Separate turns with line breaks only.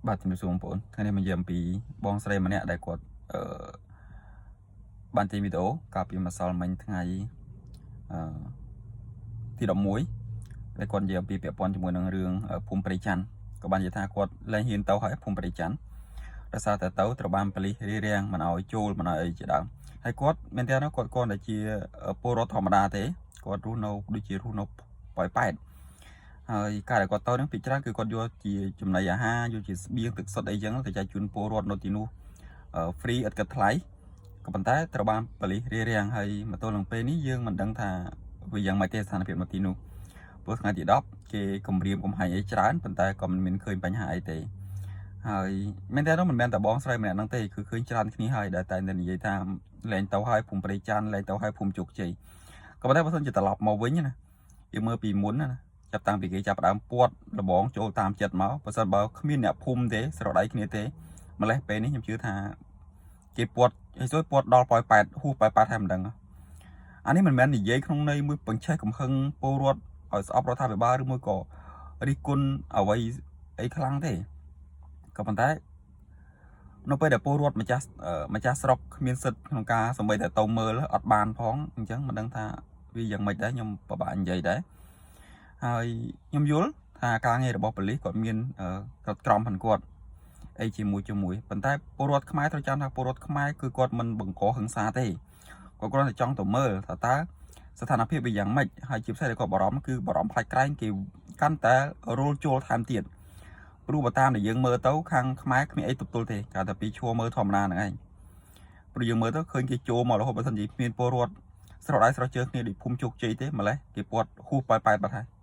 បាទជំរាបសួរបងប្អូនថ្ងៃនេះមកនិយាយអំពីបងស្រីម្នាក់ដែលគាត់អឺបានចេញវីដេអូកាលពីម្សិលមិញថ្ងៃអឺទី11ដែលគាត់និយាយអំពីពាក់ព័ន្ធជាមួយនឹងរឿងភូមិព្រៃច័ន្ទក៏បាននិយាយថាគាត់លែងហ៊ានទៅហើយភូមិព្រៃច័ន្ទដោយសារតែទៅត្រូវបានប៉ូលីសរារាំងមិនឲ្យចូលមិនឲ្យអីជាដើមហើយគាត់មែនទែនគាត់គ្រាន់តែជាពលរដ្ឋធម្មតាទេគាត់រស់នៅដូចជារស់នៅប៉ោយប៉ែត ហើយការដែលគាត់ទៅហ្នឹងពីច្រើនគឺគាត់យកជាចំណីអាហារយកជាស្បៀងទឹកសុទ្ធអីចឹងទៅចែកជូនពលរដ្ឋនៅទីនោះ free ឥតគិតថ្លៃក៏ប៉ុន្តែត្រូវបានប៉ូលីសរារាំងហើយមកទល់នឹងពេលនេះយើងមិនដឹងថាវាយ៉ាងម៉េចទេស្ថានភាពនៅទីនោះព្រោះថ្ងៃទី10គេគម្រាមកំហែងអីច្រើនប៉ុន្តែក៏មិនមានឃើញបញ្ហាអីទេហើយមែនតើនោះមិនមែនតែបងស្រីម្នាក់ហ្នឹងទេគឺឃើញច្រើនគ្នាហើយដែលតែនិយាយថាលែងទៅហើយភូមិព្រៃច័ន្ទលែងទៅហើយភូមិជោគជ័យក៏ប៉ុន្តែបើសិនជាត្រឡប់មកវិញណាយើងមើលពីមុនណា ចាប់តាំងពីគេចាប់ផ្ដើមពាត់លបងចូលតាមចិត្តមកបើសិនបើគ្មានអ្នកភូមិទេស្រដៃគ្នាទេម្លេះពេលនេះខ្ញុំជឿថាគេពាត់ហើយសួយពាត់ដល់ប៉ោយប៉ែតហួសប៉ោយប៉ែតហើយមិនដឹងអានេះមិនមែននិយាយក្នុងន័យមួយបញ្ឆេះកំហឹងពលរដ្ឋឲ្យស្អប់រដ្ឋាភិបាលឬមួយក៏រិះគន់អ្វីអីខ្លាំងទេក៏ប៉ុន្តែនៅពេលដែលពលរដ្ឋម្ចាស់ម្ចាស់ស្រុកគ្មានសិទ្ធិក្នុងការសំបីតែទៅមើលអត់បានផងអញ្ចឹងមិនដឹងថាវាយ៉ាងម៉េចដែរខ្ញុំពិបាកនិយាយដែរ ហើយខ្ញុំយល់ថាការងាររបស់ប៉ូលីសគាត់មានគាត់ក្រមផងគាត់អីជាមួយជាមួយប៉ុន្តែពលរដ្ឋខ្មែរត្រូវចាំថាពលរដ្ឋខ្មែរគឺគាត់មិនបង្កហិង្សាទេគាត់គ្រាន់តែចង់ទៅមើលថាតើស្ថានភាពវាយ៉ាងម៉េចហើយជាពិសេសដែលគាត់បារម្ភគឺបារម្ភខ្លាចក្រែងគេកាន់តែរុលចូលថែមទៀតព្រោះបើតាមដែលយើងមើលទៅខាងខ្មែរគ្មានអីទប់ទល់ទេគេតែពីឈួរមើលធម្មតាហ្នឹងឯងព្រោះយើងមើលទៅឃើញគេចូលមករហូតបើសិនជាគ្មានពលរដ្ឋស្រោចដៃស្រោចជើងគ្នាដូចភូមិជោគជ័យទេម្លេះគេពាត់ហួសប៉ែប៉ែបាត់ហើយ។